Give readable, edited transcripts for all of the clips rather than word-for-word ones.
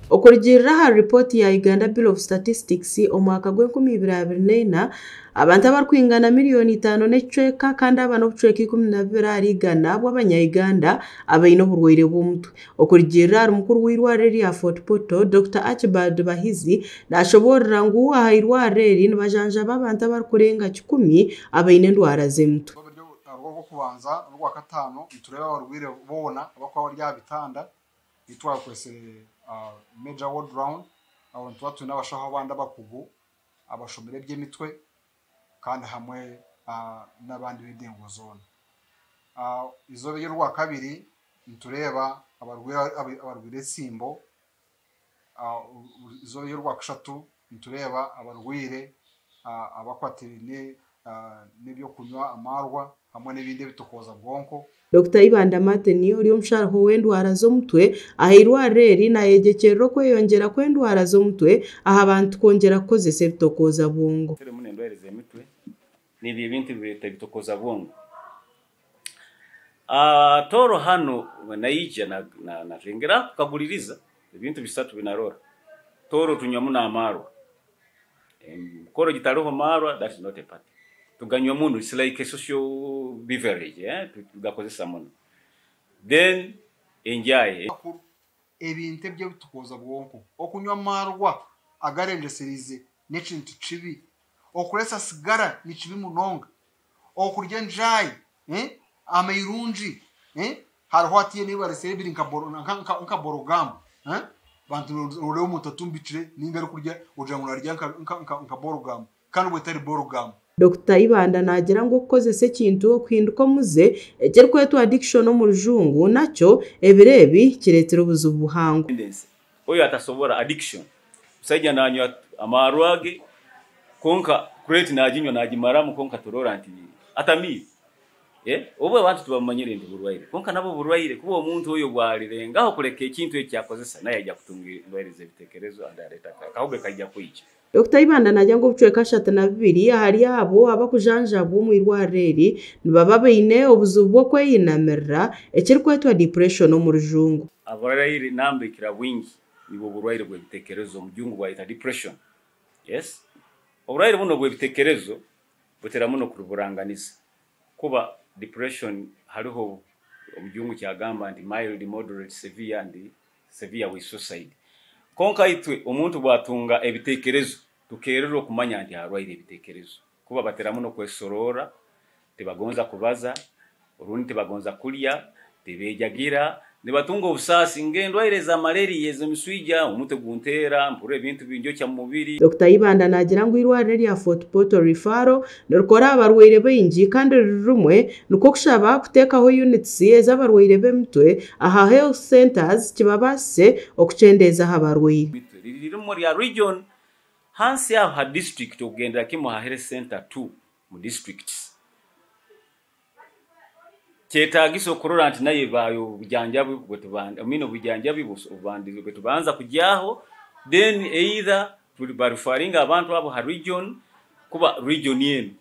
Okurugiirira ahari ripooti ya Uganda Bureau of Statistics omwaka gw'enkumi ibiri abiri n'ena, abantu abarikwingana miriyoni itaano n'ekicweka kandi aba n'obucweka 12 ahari igana bw'abanya-Uganda abaine oburwaire bw'omutwe. Okurugiirira ahari mukuru w'eirwariro erya Fort Portal, Dokita Archibald Bahizi nashoboorora ngu aha irwariro eri nibajanjaba abantu abarikurenga 100 abaine endwara z'emitwe. Orw'okubanza n'orwakataano nitureeba abarwaire boona abarikuba bari aha bitanda ei twakwetsire major ward round aho nituba twine abashaho abandi abakugu abashomire eby'emitwe kandi hamwe n'abandi b'endengo zoona. Eizooba ery'orwakabiri nitureeba abarwaire entsimbo, eizooba ery'orwakashatu nitureeba abarwaire abakwatiraine n'ebyokunywa amaarwa hamwe n'ebindi ebitokooza bwonko. Dokita Ibanda Martin ori omushaho w'endwara z'omutwe aha irwariro eri nayegyekyerera okweyongyera kw'endwara z'omutwe aha bantu kwongyera kukozesa ebitokooza bwongo. Muno endwaire z'emitwe n'ebyo ebintu ebireeta ebitokooza bwongo. Tooro hanu naija natwengera kukaguririza ebintu bisatu binarora. Tooro tunywa muno amaarwa. Emikoro gitariho maarwa that is not a party. Tuganywa muno it's like a social beverage tugakozesa muno. Then enjaayi. Makuru, Ebintu eby'obutukooza bwonko, okunywa amaarwa agarengyesereize n'ekintu kibi, okureetsa sigara ni kibi munonga, okurya enjaayi, amairungi, hariho hatiiya ebi bareetsire ebiri nka borogamu, bantu nooreeba omuntu atumbikire nainga arikurya ogira ngu naarya nka borogamu kandi obwo etari borogamu. Dokita Ibanda naagira ngu okukozesa ekintu okuhinduka omuze ekirikwetwa addiction omu rujungu nakyo ebiro ebi kireetsire obuzibu buhango. Oyo atasobora addiction omusaija nanywa amaarwa ge kwonka crate naginywa nagimaramu kwonka torora nti atamiire Obu abantu tibamumanyire nti burwaire kwonka nabwo burwaire kuba omuntu oyo obu arirengaho kureka ekintu eki akozesa naye aija kutunga endwaire z'ebitekerezo and areta akahuge kaija kwija. Dokita Ibanda naagira ngu obucweka 32 ahari abo abarikujanjabwa omu irwariro eri nibaba baine obuzibu bw'okweyinamirira ekirikwetwa depression omu rujungu. Abarwaire namba ekira bwingi nibwo burwaire bw'ebitekerezo omu rujungu bwayeta depression. Yes. Oburwaire bunu obw'ebitekerezo butera muno kuruburanganiza kuba depression hariho omujungu kyagamba nti mild, moderate, severe and severe with suicide. Kwonka itwe omuntu bwatunga ebitekerezo tukererwa okumanya nti arwaire ebitekerezo kuba batera muno kwesoroora, tibagonza kubaza, orundi tibagonza kurya, tibejagira, nibatunga obusaasi ng'endwaire eza malaria ez'emiswija, omutwe gunteera, mpurira ebintu binjokya mu mubiri. Dokita Ibanda naagira ngu eirwariro erya Fort Portal Referral nirikora aha barwaire baingi kandi riri rimwe nikwo kushaba kuteekaho units ez'abarwaire b'emitwe aha health centres kibabaasise okukyendeeza aha barwaire. Emitwe riri rimwe rya region hansi aho ha district okugendera kimwe aha health centre tu mu districts. Kyetaagisa okurora nti nayo ebaayo obujanjabi obujanjabi bwetubanza kugyaho then either bareferringe abantu abo ha region kuba region enu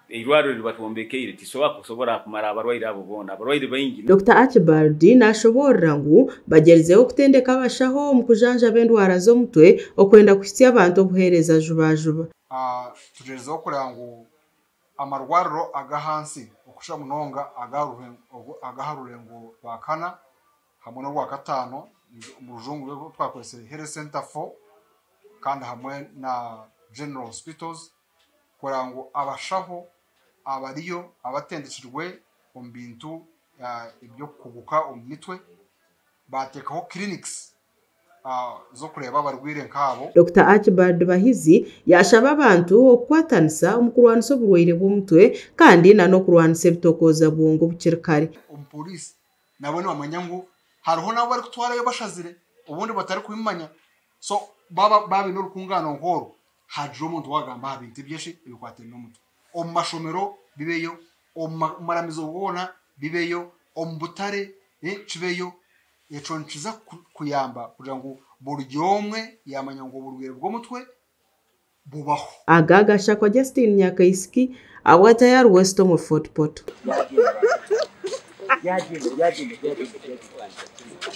eirwariro eri batwombekeire tisobora kusobora kumara abarwaire abo boona, abarwaire baingi. Dokita Archibald nashoboorora ngu bagyerizeho kutendeka abashaho omu kujanjaba endwara z'omutwe okwenda kuhitsya abantu obuheereza jubajuba. Tugyerizeho kureba ngu amarwariro ag'ahansi okukira munonga ag'aha rurengo rwa kana hamwe n'orwakataano omu rujungu oru twakozesire Health Centre 4 kandi hamwe na General Hospitals kureba ngu abashaho abariyo abatendekirwe omu bintu eby'okukuguka omu mitwe baateekaho clinics z'okureeba abarwaire nk'abo. Dokita Archibald Bahizi yaashaba abantu okukwatanisa omu kurwanisa oburwaire bw'omutwe kandi n'okurwanisa ebitokooza bwongo bukiri kare. Omu pooriisi nabo nibamanya ngu hariho n'abu barikutwarayo bashazire obundi batarikubimanya so baaba baine orukungaano nk'orwo hagira omuntu waagamba aha bintu eby'eshi ebikwatiraine n'omutwe. Omu mashomero bibeyo, omu maramizo goona bibeyo, omu butare kibeyo. Ekyo nikiza kuyamba kugira ngu buri omwe yaamanya ngu oburwaire bw'omutwe bubaho. Aga gashakwa Justine Nyakaisiki, abwa Tayari West omuri Fort Portal. Yagyenda, yagyenda, yagyenda, yagyenda.